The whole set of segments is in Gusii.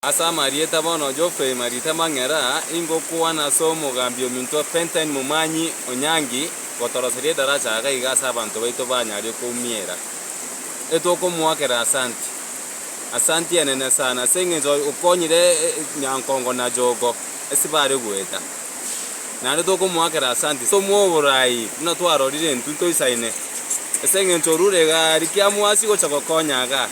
Ase amarieta bono Geoffrey Marita Mang'era, ingokwana ase omogambi ominto Fenton Momanyi Onyangi gotoroseria edaracha iga iga ase abanto baito banyarire koumiera. Etokomoakera asanti. Asanti enene sana ase eng'encho okonyire Nyankongo na Jogo ase bare goeta. Naende tokomoakera asanti tomoe oborai buna twarorire intwe ntoisaine ase eng'encho orure iga aria kiamwasi gocha gokonya igaa.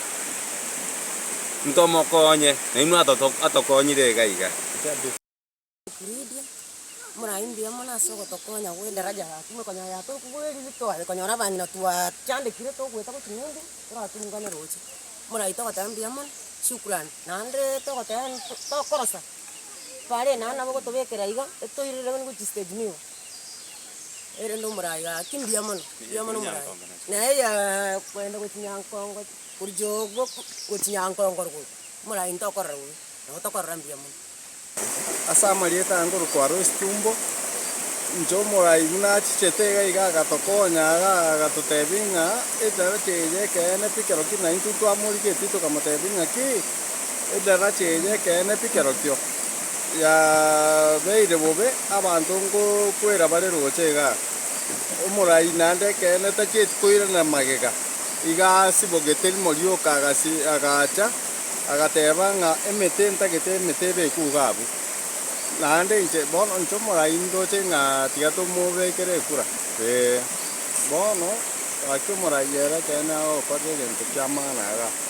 Ntomokonye, na inwe atokonyire iga iga. Lydia, Omorai mbuya mono ase ogotokonya gwa edaraja gaki mokonyora yatokogwerire tware konyora abang'ina twachandekire togoeta gochia ng'umbu toratungane roche. Omorai togoteba mbuya mono, shukrani. Naende togoteba tokorosa pare naende nabo ogotobekera iga etoirere gochia stage miwa. Erende omorai gaki mbuya mono, mbuya mono omorai. Naye yaa kogenda gochia nyankongo korwa jogo gochia nyankongo rogoro, omorai ntokorora bobe, nabo tokorora mbuya mono. Ase amarieta aya nkorokwa Alois Tumbo, inche omorai buna achichete iga iga agatokonya iga agatotebia ng'a edaracha eye ekeene pi kerokio na intwe twamorigetie tokamotebia ng'aki, edaracha eye ekeene pi kerokio yabeire bobe abanto nkokwera bare roche igaa. Omorai naende ekeene tachieti koirana magega, iga asibogete rimo rioka agasi agacha agateba ng'a emete ntagete emete ebekwe iga abwo. Naende inche bono inche omorai ndoche ng'a tiga tomobekere ekura, ee. Bono gaki omorai ere ekeene agokorera egento kia maana igaa.